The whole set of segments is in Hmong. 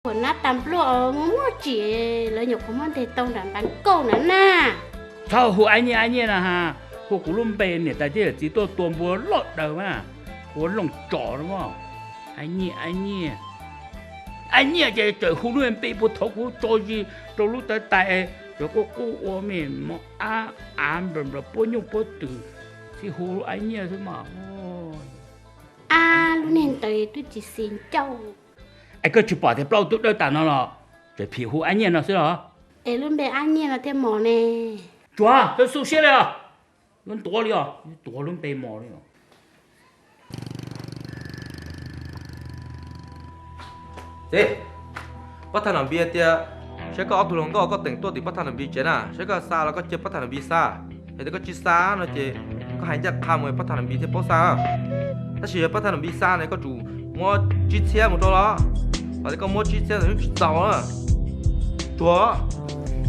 Huam nab tas npluaj muaj muaj tsim, lawv nyuam qhuav muab ntes tau nram npas nkauj na na. Txhob hu Ab Nyiaj Ab Nyiaj no ha, hu kuv lub npe niam tais thiab yawm txiv tuaj tua npua loj daws mas, hu Looj Tsom no. Ab Nyiaj Ab Nyiaj, Ab Nyiaj ces tseem hu lub npe puag thaum kuv tso zis rau lub tawv tais, cov quaj quaj ua me mos ab av nplawm nplawm puab nyuj puab twm, txhij hu Ab Nyiaj xwb mas. Ab, lub niag ntawd twb tsis xis ncauj. Es koj tsis pom tias plaub tug dawb tas no los tseem phim hu Ab Nyiaj no xwb los? Es lub npe Ab Nyiaj no thiaj mos ne. Tsuav, koj xu siab li os. Yuav ntuav li os, yuav tuav lub npe mos li os. Txiv, pab thaj Nom Npi tias saib koj ob tug hluas nkauj koj teem tuaj tim pab thaj Nom Npi tsev na, saib koj xa los koj cia pab thaj Nom Npi xa. Yog tias koj tsis xa no ces koj hais ncaj qha mus pab thaj Nom Npi thiaj paub xa. Tab sis yog pab thaj Nom Npi xa ne koj tsum muab tsib txhiab mus rau los. Hos tias koj muab tsib txhiab tsis txaus na. Tsuav,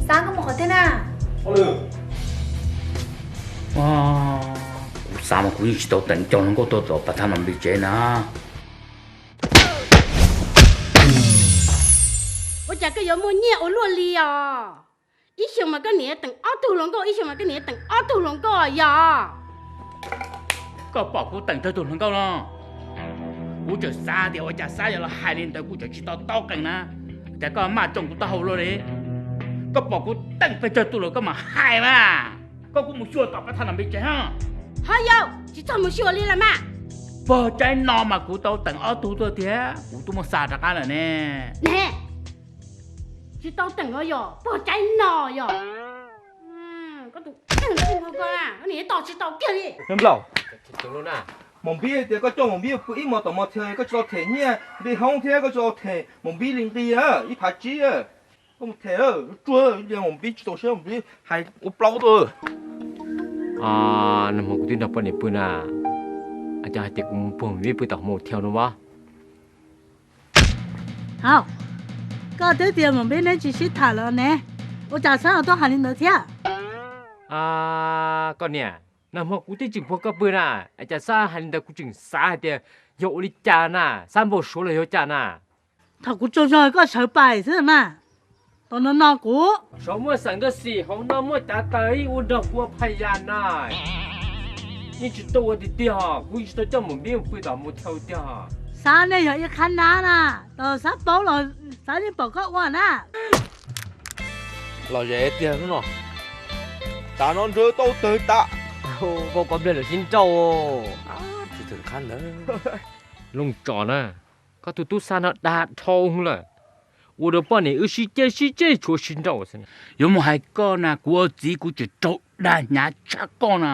xa koj mus qhov twg na? Kuv xav mas kuv yeej tsis tau teem cov hluas nkauj tuaj tom pab thaj Nom Npi tsev na. Ua cas koj yuav muaj nyiaj ua luaj li os? Ib xyoos mas koj niam teem ob tug hluas nkauj, ib xyoos mas koj niam teem ob tug hluas nkauj yog? Koj pom kuv teem tawg tug hluas nkauj no, kuv tseem xav tias ua cas Xab yuav los hais li ntawd, kuv tseem tsis tau taub qees na. Cas koj maj tsoo kuv taub hau luaj li? Koj pom kuv teem pes tsawg tus lawm koj mam hais mas. Koj kuj mus xyuas tom pab thaj Nom Npi tsev hab. Ho yau, tsis txhob mus xyuas li lawm mas. Pog tsaib no mas kuv tau teem ob tug tuaj tiag, kuv twb muab xa rov qab lawm ne. Ne, tsis tau teem los yog pog tsaib no yog? Koj tus, koj niam tos tsis tau kiag li. Nplaum, Maum Npib tias koj coj Maum Npib pw ib hmos tom mos them, koj tsis tau them nyiaj nqi hoob thiab koj tsis tau them Maum Npib li nqi na, ib phav tsib. Koj mus them, tsuag, Maum Npib tsis txaus siab, Maum Npib hais ua plaub tuaj. Nag hmo kuv twb nrog poj niam pw na, cov hais tias kuv mus puag Maum Npib pw tom motel no mas. Hauj, koj twb tias Maum Npib neb tsis sib tham los ne, ua cas Xab ho tuaj hais li ntawd thiab? Koj niam, nag hmo kuv twb tseem puag koj pw na, es cas Xab hais li ntawd kuv tseem xav hais tias yog ua li cas na, Xab npau suav los yog cas na. Thaum kuv tsaug zog koj sawv pais xwb mas, tom no no kuv. Saum muaj xeem Nkaj Xim, hauv no muaj cav taws ib ua nrog kuv phaj yas na. Yeej tsis tau ua tiag tiag, kuv yeej tsis tau coj Maum Npib mus pw tom motel tiag. Xab nej yog ib qhab nab na, thaum Xab paub los Xab yeej pom koj ua na. Los zem tiag hnub no, tav no ntsawg tau tawg tas. Koj koj nplej lawm sib nrauj. Tsis theem qhab ntawd. Looj Tsom na, koj tus tub Xab no dag dhau hwv lawm. Ua rau poj niam wb sib ceg sib ceg tshuav sib nrauj xwb. Yuav mus hais koj na, kuv ua txiv kuv tseem raug dag hnyav tshaj koj na.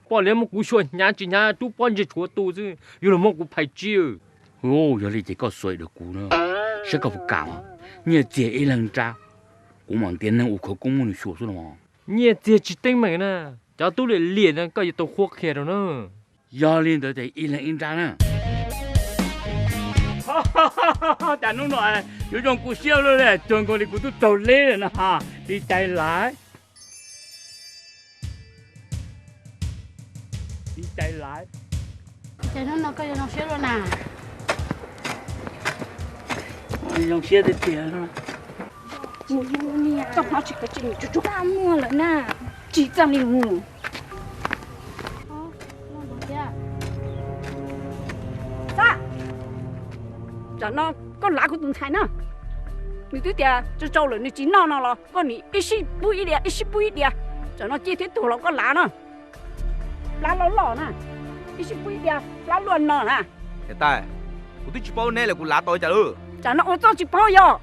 Poj niam muab kuv xyuas hnyav tsis hnyav rub pob ntseg tshuav tu xwb, yuav luag muab kuv phais tsib. Yog li ces koj xuav ib rau kuv na, saib koj puas kam. Nyiaj txiag ib leeg nrab, kuv mam ntiav neeg ua khawv koob muab nws xyuas xwb los. Nyiaj txiag tsis teeb meem na, cov tub liam liam no koj yuav tau qhuab qhia rau na. Yog li ntawd ces ib leeg ib nrab na. Cas hnub no yuav zoo kuv siab luaj li, cuag nkaus li kuv twb raug leb lawm no. Tiv cai laiv. Tiv cai laiv. Cas hnub no koj yuav zoo siab luaj na? Zoo siab tiag tiag. Koj hlob tsis kov tsis mus tsuj tsuj muag lawm na. Tsis txawj li mus. Tam no koj lav kuv tus ntxhais na. Nws twb tias tsau tsau lawm nws tsis noj no los koj nim ib sij pub ib diav ib sij pub ib diav. Tam no ciaj thiab tuag los koj lav na. Plab loj loj na, ib sij pub ib diav plab luaj no na. Niam tais, kuv twb tsis paub neb lawm kuv lav tau li cas lawm. Tam no ua txoj tsis paub yog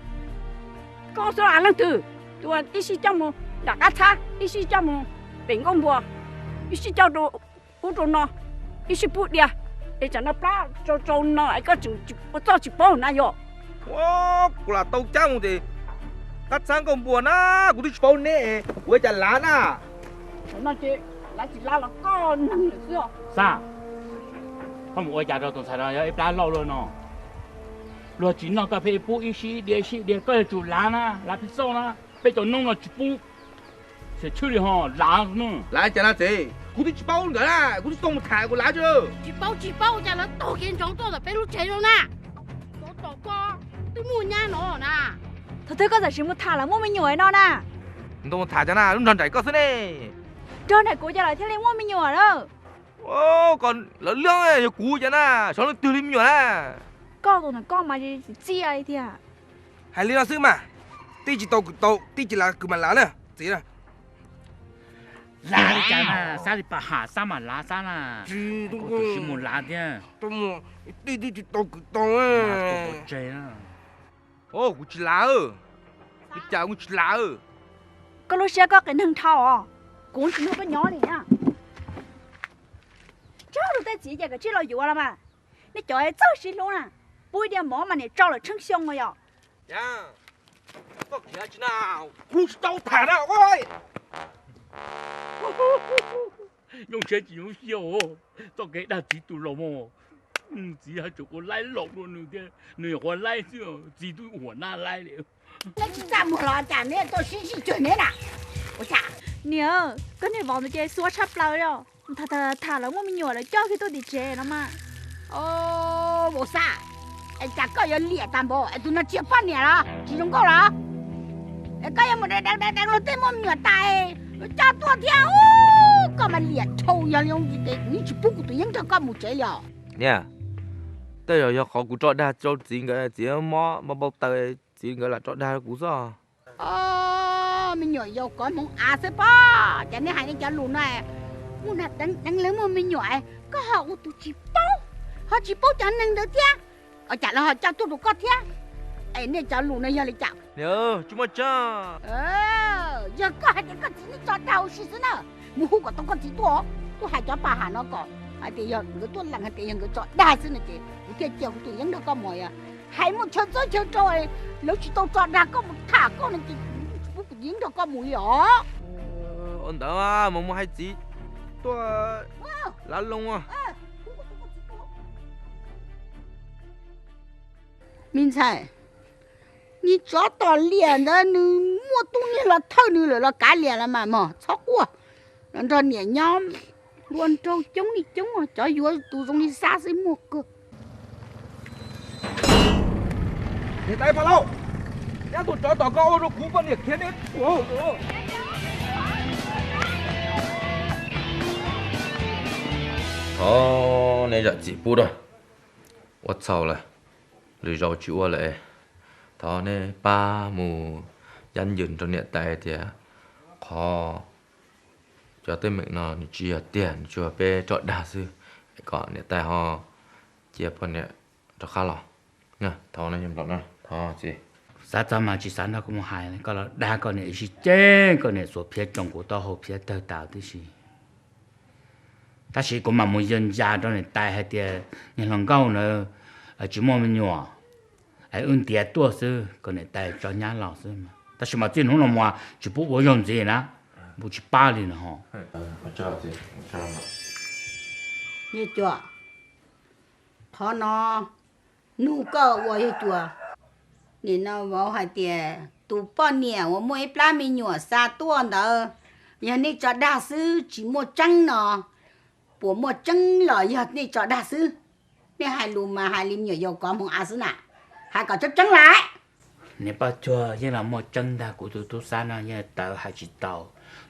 koj xwb los leej twg? Tus ib sij coj mus nram qab txhab, ib sij coj mus pem nkauj npua, ib sij coj rau ub rau no, ib sij pub diav, es tam no plab tsau tsau no es koj tseem ua txoj tsis paub na yog. Ua, kuv lam tau cab mus ces qab txhab nkauj npua na, kuv twb tsis paub neb, kuv ua cas lav na. Tam no ces lav tsis lav los koj neeg lawm xwb. Xab, koj mus ua cas rau tus ntxhais no yog ib plab loj luaj no? Luag tsis noj koj pheej pub ib sij ib diav ib sij ib diav, koj yuav tsum lav na, lav pheej xauj na, peb cov noob no tsis pub. Xiam tshwj li ho lav na. Lav cas na txiv, kuv twb tsis paub nkawd na, kuv twb xoo mus tham kuv lav tsis. Tsis paub tsis paub ua cas lawv taug kev ntsoov tuaj tom peb lub tsev no na. Tom koj Twb muaj nyab no na. Thaum twg koj txawm sim mus tham lawv muaj me nyuam no na? Ntoo tham cov na, lub nrog nraim koj xwb ne. Nrog nraim kuv ces lawv thiaj li muaj me nyuam na. Koj lawv liab yog kuv cov na, xyov leej twg li me nyuam na. Koj tus ntawm koj mas txiaj li tiag. Hais li no xwb mas, tij tsis tau kwv tau, tij tsis lav kwv mas lav na txiv na. Lav li cas na, xab li pas ham xab mas lav xab na. Kuv tus sis mus lav thiab. Tij tij tsis tau kwv tau. Tseg na. Kuv tsis lav, li cas kuv tsis lav. Koj lub siab koj qias neeg dhau os, kuv tsis nrog koj nyob li na. Tsaug lus tej txiv ces kav tsij los yuav los mas. Nej cov txawj sib hlub na, pub ib diav mov mas niam tsau lawm tsheej xyoo no yom. Koj khiav tsis na, kuv tsis tau tham na. Yooj siab tsis yooj siab, txoj kev dag txiv tus laus mog. Txiv haj tseem ua laib laus dua nws thiab, nws yog qhuav laib xwb, txiv twb huam nab laib li. Neb tsis txaj muag los cas neb tuaj sib sij cuag neb na? Niam, koj niag vauv ntawd ces xuav tshaj plaws li os. Tham tham lawv muaj me nyuam lawv coj kiag tuaj tim tsev no mas. Vauv Xab, es cas koj yuav liam tag npaum es tus no tsis yog poj niam los tsis zoo nkauj los? Es koj yuav mus deev deev deev luag tej muaj me nyuam tas, luag coj tuaj thiab. Koj mas liam dhau, yog li ces kuv yeej tsis pub kuv tus yeeb nrog koj mus tsev li os. Niam, tej zaum yog qhov kuv tso dag rau txiv nkawd, txiv mob mob npau taws, txiv nkawd lam tso dag rau kuv xwb. Me nyuam yaus kov hmoov av xwb pob, cas nej hais nej cov lus no, muaj deev deev lawv muaj me nyuam, koj ho ua tus tsis paub, ho tsis paub cov neeg ntawd thiab, cas lawv ho coj tuaj rau koj thiab. Es nej cov lus no yog li cas? Tsis muaj tseeb. Yog koj hais tias koj txiv nej tso dag ua si xwb na, mus hu kom tau koj txiv tuaj, tuaj hais cov pas ham no kom hais tias yog nkawd tuaj lees hais tias yog nkawd tso dag xwb no ces kuv thiaj cia kuv tus yeeb nrog koj mus. Hais muaj chaw txob chaw rau, lawv tsis tau tso dag koj mus tham koj no ces kuv tsis pub kuv yeeb nrog koj mus li os. Ua ntawd mas mus hais txiv tuaj lav loo. Me ntxhais, niag tsov tom liam ntawd nws muaj tub niag los thawj nws lawm los kav liam los mas mog, txhob quaj. Los nrog niam nyob, hluas nraug coob li coob, cov yuav tus zoo li Xab xwb muaj kawg. Niam tais Paj Lauj, nyab tus tsov tom ko ua rau kuv poj niam khiav neb. Thov neb zam txim pub da, ua txhaum lawm, lwm zaus tsis ua lawm. Thov neb pab mus yab ywm rau niam tais tias qhov cov teeb meem no nws tsis yog tiag, nws tsuas yog peb tso dag xwb, kom niam tais ho cia poj niam rov qab los. Thov neb, thov txiv. Xav txog mas tsis xav nrog kuv mus hais, koj los dag koj niam ib sij ceeb, koj niam xuas phiab tsoo kuv taub hau phiab tawg tas tib si. Tab sis kuv mam mus yws ntsa rau niam tais hais tias niag hluas nkauj ntawd tsis muaj me nyuam, es wb ntiav tuaj xwb kom niam tais tso nyab los xwb. Tab sis mas txij hnub no mus tsis pub ua zaug ntxiv na, kuv tsis pab li no. Yawg Cuas, qhov no nug koj ua yawg Cuas. Nim no vauv hais tias tus poj niam uas muaj ib plab me nyuam xa tuaj ntawd yog nej tso dag xwb tsis muaj tseeb no, puas muaj tseeb los yog nej tso dag xwb? Nej hais lus mas hais li me nyuam yaus kov hmoov av xwb na, hais kom tseeb tseeb lawm. Niam Paj Cuag, yeej los muaj tseeb ntag, kuv tus tub Xab no yeej tawv hais tsis tau.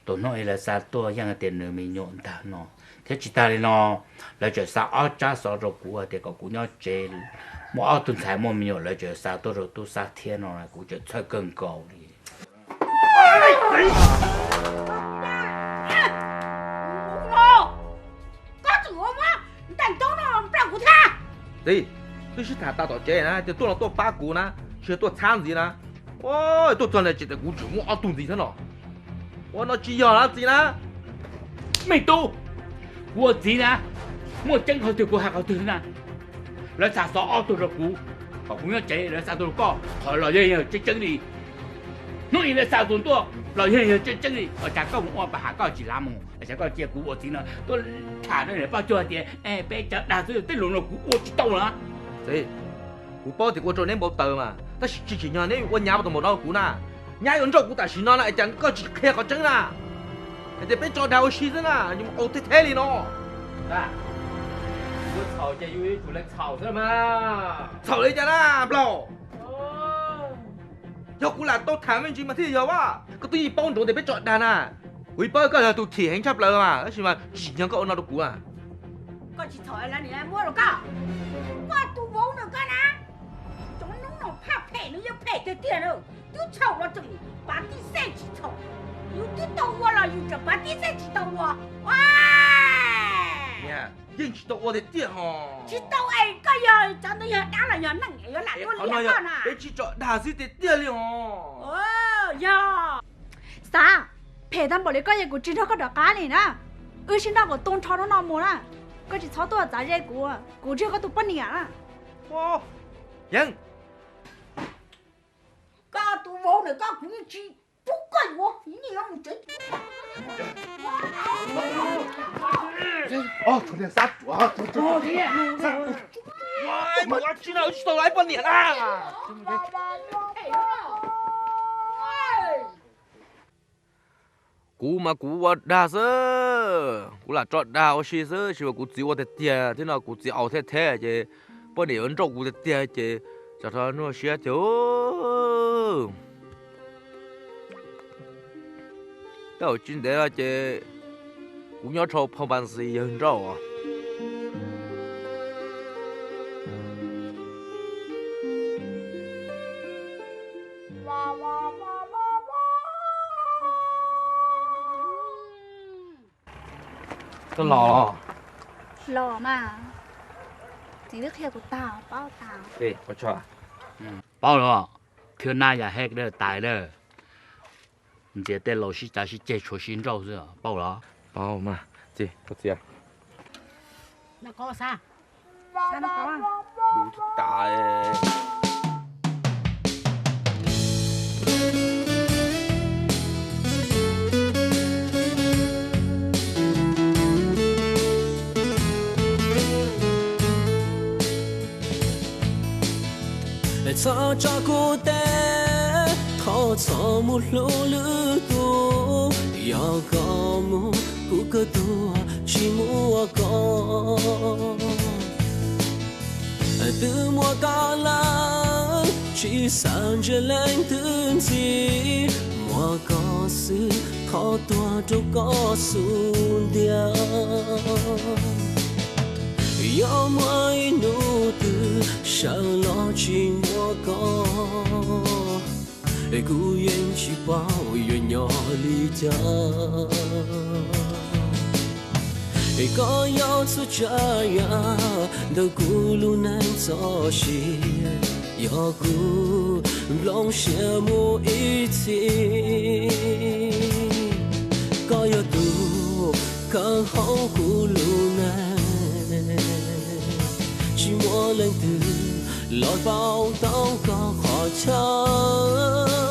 Tus hnub ib lawv xa tuaj yeej tias nws me nyuam ntag no, thiab tsis tag li no, lawv tseem xa ob tsab xov rau kuv tias kom kuv nyob tsev, muaj ob tug ntxhais muaj me nyuam lawv tseem xa tuaj rau tub Xab thiab no, kuv tseem txhawj kawg nkaus li. Txiv, twb sib tham tas tom tsev na, tias tuaj los tuaj pab kuv na, tsis yog tuaj txhab ntxiv na. Tuaj txog ntawm tsev tias kuv tseem muaj ob tug ntxiv thiab no. Ua no tsis yog na txiv na. Me tub, kuv ua txiv na, muaj tseeb qhov twg kuv hais qhov twg na. Lawv xa xov ob tug rau kuv, kom kuv nyob tsev, lawv xa tuaj rau koj, qhov los yeej yog tseeb tseeb li. Hnub ib lawv xa tus tuaj los yeej yog tseeb tseeb li. Ua cas koj mus ua pas ham koj tsis lav mus, cas koj cia kuv ua txiv no tuaj tham rau niam Paj Cuag tias peb tso dag xwb, tej lus no kuv ua tsis tau na. Txiv, kuv paub tias kuv ua rau neb npau taws mas, tab sis tsis tsim nyog neb ua nyav tau npaum no kuv na. Nyab yuav nrauj kuv tam sim no na, cas koj tsis qhia qhov tseeb na? Hais tias peb tso dag ua si xwb na, yus mus ua teb theb li no. Txhaum ces yus yuav tsum lees txhaum xwb mas. Txhaum li cas na nplaum? Yog kuv lam tau tham me ntsis mas thiaj yog as. Koj twb yeej paub nraud tias peb tso dag na. Kuv yeej paub koj yog tus chim heev tshaj plaws mas, tab sis mas tsis tsim nyog koj ua no rau kuv. Koj tsis txhob muab rau koj, koj tus vauv no koj na. Cov noob no phaj phem no yeej phem tiag tiag na. Twb txhaum los tseem pav tib xeej tsis txhaum. Yus twb tau ua los yus tseem pav tib xeej tsis tau ua. Yeej tsis tau ua tiag tiag hos. Tsis tau es koj yog cov ntawd yog dab los yog neeg yuav lam ua liam koj na. Peb tsis tso dag xwb tiag tiag li hos. Yog. Xav, phem tag npaum li koj ces kuv tsis nrog koj rov qab li na. Wb sib nrauj kom tu nrho hnub no mus na. Koj tsis txhob tuaj txav ze kuv, kuv tsis yog koj tus poj niam na. Yeej. Koj tus vauv ntawm koj kuv yeej tsis pub koj yuav, nyiam mus tsev. Ua tsi no wb tsis tau lawv poj niam na. Kuv mas kuv ua dag xwb, kuv lam tso dag ua si xwb, tsis mas kuv txiv ua tiag tiag thiab no, kuv txiv aus thiab thiab ces poj niam yuav nrauj kuv tiag tiag ces tsam rho nug siab tiag. Tej zaum tsis ntev no ces kuv nyob dhau phau npas ntxiv yawg nrauj. Koj los los? Los mas, txiv twb qhia kuv tag, paub tag. Paub los, khwb nab yam he tais lawm. Ntxias tej laus sib cav sib ceg tshuav sib nrauj xwb, paub los? Paub mas, txiv, koj txiv. Txhob tso kuv teb, thov txhob mus hlub lwm tus, yog koj mus kuv kawg tuag tsis muaj koj. Twb muaj koj lawm tsis xav ntsia leej twg ntxiv, muaj koj xwb thov tuag rau koj xub ntiag. Yog muaj ib hnub twg sawv los tsis muaj koj, kuv yeej tsis paub yuav nyob li cas. Koj yog txhua tsav yam ntawm kuv lub neej txoj sia, yog kuv nplooj siab mus ib txhis. Koj yog tus kawg hauv kuv lub neej, tsis muaj leej twg los pauv tau koj qhov chaw.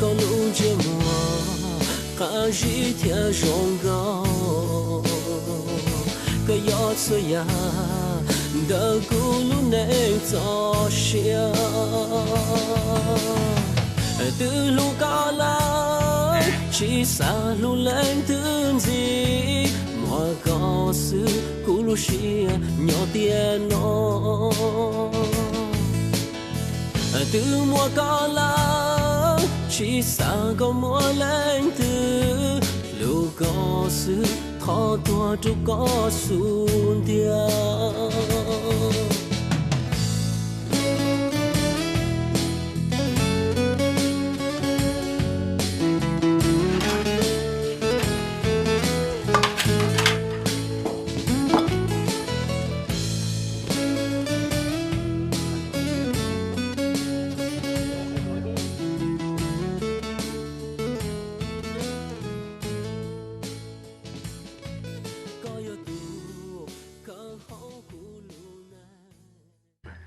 Koj lub ntsej muag qab zib thiab zoo nkauj, koj yog txhua yam ntawm kuv lub neej txoj sia. Twb hlub koj lawm tsis xav hlub leej twg ntxiv, muaj koj xwb kuv lub siab nyob tiam no. Twb muaj koj lawm tsis xav kom muaj leej twg, hlub koj xwb thov tuag rau koj xub ntiag.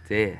Txiv,